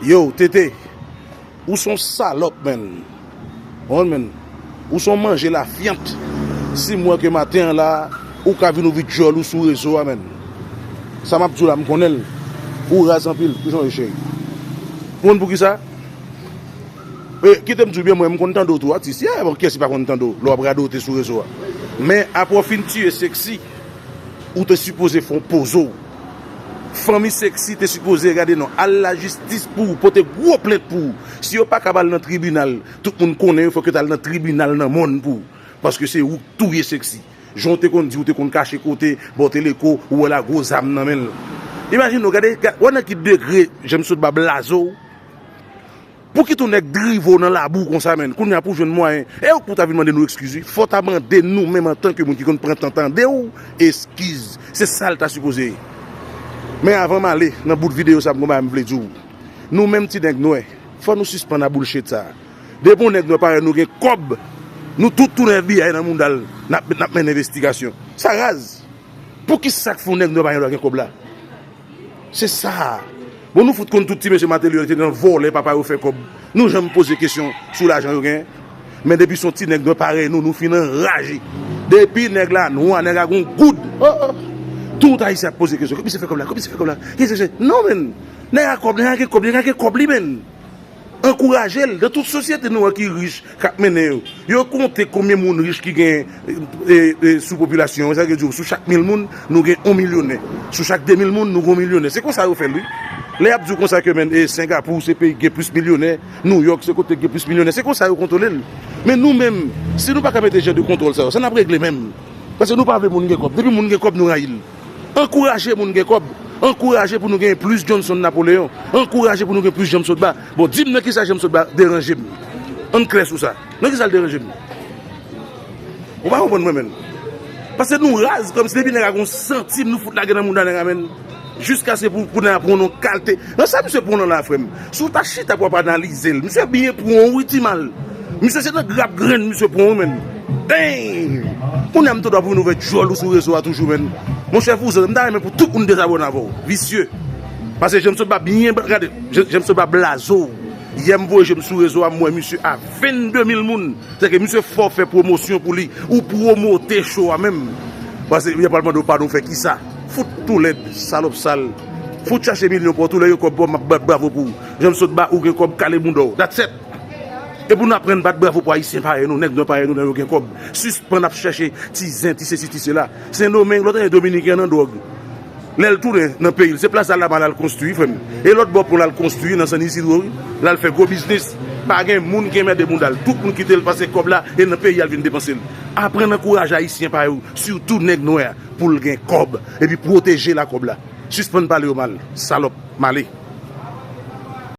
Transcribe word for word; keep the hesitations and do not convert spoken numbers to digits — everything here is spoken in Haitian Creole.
Yo, Tete, ou se yon salòp, menn. Ou konprann, menn? Ou se yon manje lafyant. Si m wè ke maten an la, ou ka vin ouvri djòl ou sou rezo a, menn. Sa m ap di w la, m konnen l. Ou raz anpil. Kijan w ye, cheri? Ou konn poukisa? E, kite m di w byen, mwen, m konn tande w tou, atis. Yeah, bon, kiyès ki pa konn tande w lè w ap radote sou rezo a? Men, apre w fin tiye Sexy, ou te sipoze fè yon poze w. Fanmi Sexy te sipoze gade non, al lajistis pou ou, pote gwo plent pou ou. Si yo pa kab al nan tribinal, tout moun konnen yo, fòk yo t al nan tribinal nan mòn pou ou. Paske se ou k touye Sexy. Jan w te konn di, w te konn kache kote, bò Teleko, ou wè l a gwo zam nan men l. Imajine w, gade, ga-, wè nan ki degre James Sotba blaze w. Pou kite yon nèg drive w nan labou konsa, menn? Kounye a pou jwenn mwayen. E ou pou ta vin mande nou eskiz, wi. Fò w ta mande nou menm antanke moun ki konn pran tan tande w, eskiz. Se sa l ta sipoze ye. Men avan m ale nan bout videyo sa, m gon bagay m vle di w. Nou menm ti nèg nwè, fò nou sispann a bullshit sa. Depi yon nèg nwè parèy nou gen kòb, nou tout tounen F B I nan mouda l, n ap, n ap mennen envestigasyon. Sa raz. Poukisa k fè yon nèg nwè pa gen dwa gen kòb la? Se sa. Bon, nou fout konn tout ti mesye Mateli yo te nan vòlè papa yo fè kòb. Nou janm poze kesyon sou lajan yo genyen. Men depi se yon ti nèg nwè parèy nou, nou fin anraje. Depi nèg la nwa, nèg la gon goud. Oh, oh. Tout Ayisyen ap poze kesyon. Kot misye fè kòb la? Kot misye fè kòb la? Kiyès se? Non, menn. Nèg a kòb, nèg a gen kòb, nèg a gen kòb li, menn. Ankouraje l. Nan tout sosyete nou an ki rich, k ap mennen yo. Yo konte konbyen moun rich ki gen, e, e, sou popilasyon an. Sa vle di, sou chak mil moun, nou gen yon milyonè. Sou chak de mil moun, nou gen yon milyonè. Se konsa yo fè l, wi. Lè y ap di w konsa ke, menn, e, Sengapou se peyi ki gen plis milyonè, Nouyòk se kote ki gen plis milyonè. Se konsa yo kontwole l. Men nou menm, si nou pa ka mete jan de kontwòl sa yo, sa n ap regle menm? Paske nou pa vle moun gen kòb. Depi moun gen kòb, nou rayi l. Ankouraje moun gen kòb. Ankouraje pou nou gen plis Johnson Napoléon. Ankouraje pou nou gen plis James Sotba. Bon, di m nan kisa James Sotba deranje m. Ann klè sou sa. Nan kisa l deranje m? Ou pa konprann mwen, menn. Paske nou raz, kòmsi depi nèg la gon santim, nou fout lage nan mouda nèg la, menn. Jiskaske pou, pou nèg la pran yon kalte. Nan sa misye pran nan la, frè m? Si w ta chita pou w ap analize l, misye byen pran w, wi, ti mal. Misye se nan grap grenn misye pran w, menn. Dang! Kounye a m tou dwa pou vin ouvè djòl ou sou rezo a toujou, menn. Monchè Vouzan, m ta renmen pou tout moun dezabòne avè w. Visye. Paske James Sotba byen, gade, James Sotba blaze w. Yè m voye je m sou rezo a, m wè misye a vennde mil moun. Sèke misye fè w fè pwomosyon pou li. Ou pwomote cho a menm. Paske y ap al mande w padon fè kisa? Fout tou lèd, salòp sal. Fout chache milyon pou w, tou lè gen kòb pou w, m ap bat bravo pou ou. James Sotba, ou gen kòb, kale bounda w. That's it. E pou n aprann bat bravo pou Ayisyen parèy nou, nèg nwè parèy nou, lè yo gen kòb. Sispann ap chache ti zen, ti sesi, ti sela. Sendomeng, lòt ane Dominiken an nan dwòg. Lè l tounen nan peyi l, se plas Alama l al konstwi, frè m. E lòt bò pon l al konstwi nan San Isidro, wi. L al fè gwo biznis. Pa gen moun ki enmède bounda l. Tout moun kite l pase kòb la e nan peyi a l vin depanse l. Aprann ankouraje Ayisyen parèy ou, sitou nèg nwè a, pou l gen kòb. Epi pwoteje l a kòb la. Sispann pale yo mal. Salòp, m ale.